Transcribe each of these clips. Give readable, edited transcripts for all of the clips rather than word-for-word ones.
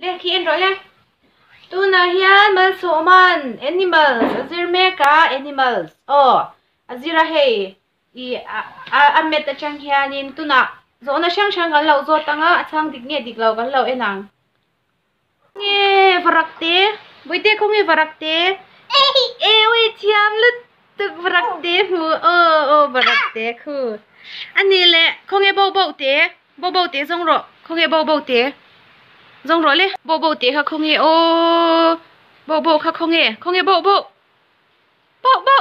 Le khi en rawh le. Tunah hian Malsawman animals a zir mek a, animals aw a zir a hei ih a a mat atang hianin tunah zawhna hrang hrang kan lo zawt ang a, a chhang dik nge dik lo kan lo en ang. Nge varak te Bawihte khawnge varak te e ui thiam lutuk varak te hmu aw aw varak te khu ani leh khawnge bo bo te bo bo te zawng rawh khawnge bo bo te zawng rawh le bo bo te kha khawnge aw bo bo kha khawnge khawnge bo bo bo bo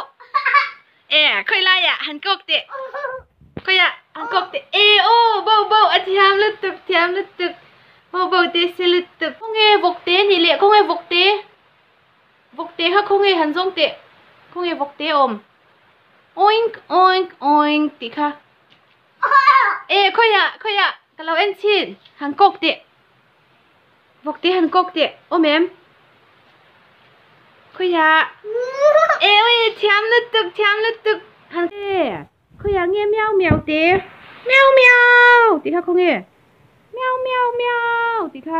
e khawi laiah han kawk teh khawiah han kawk teh e aw bo bo a thiam lutuk thiam lutuk bo bo te se lutuk khawnge vawk te nih leh khawnge vawk te vawk te kha khawnge han zawng teh khawnge vawk te awm oink oink oink tih kha e khawiah khawiah ka lo en chhin han kawk teh. Vawk te han kawk teh awm em? Khawiah e ui thiam lutuk thiam lutuk han e khawiah nge miau miau te miau miau tih kha khawnge miau miau miau tih kha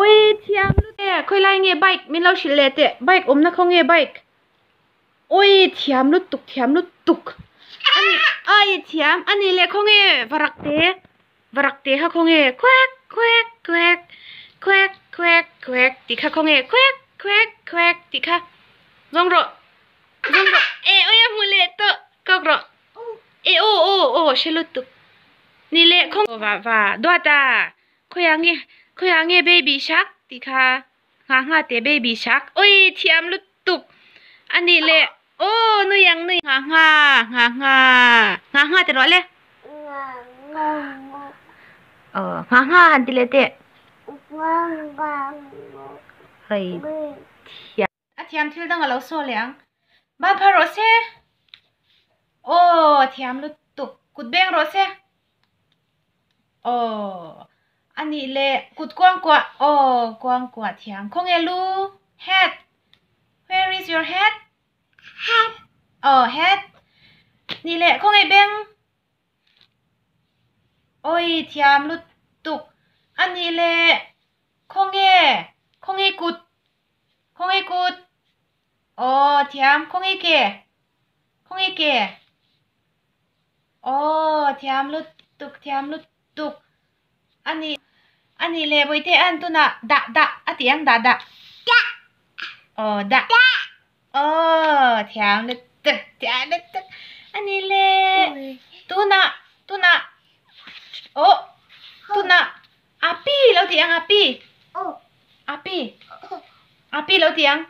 ui thiam lutuk e khawi lai nge bike min lo hrilh leh teh bike awmna khawnge bike ui thiam lutuk thiam lutuk ani ai thiam ani leh khawnge varak te. Varak te kha khawnge quack quack quack quack quack quack tih kha khawnge quack quack quack tih kha zawng rawh zawng rawh e oi a hmu leh tawh kawk rawh e aw aw aw hre lutuk ni leh khaw va va duat a khawiah nge khawiah nge baby shark tih kha nghah nghah teh baby shark oi thiam lutuk a nih leh Aw nui ang nui ngha ngha ngha ngha ngha ngha ti rawh le aw ngha ngha han ti leh teh rei thiam a thiam thil dang a lo saw leh ang ban phar rawh se aw a thiam lutuk kut beng rawh se aw a nih leh kut kuang kuah aw kuang kuah thiam khawnge lu head Where is your head? Head. Oh, head. Ni leh khawngaih beng. Oi, thiam lutuk. A ni leh khawnge, khawngaih kut. Khawngaih kut. Oh, thiam khawngaih ke. Khawngaih ke. Oh, thiam lutuk, thiam lutuk. A ni a ni leh Bawihte an tunah dah dah a tih ang dah dah. Dah. Aw dah. Dah. Aw thiam lutuk thiam lutuk a ni leh tunah tunah aw tunah api lo tih ang api. Api. Api lo tih ang.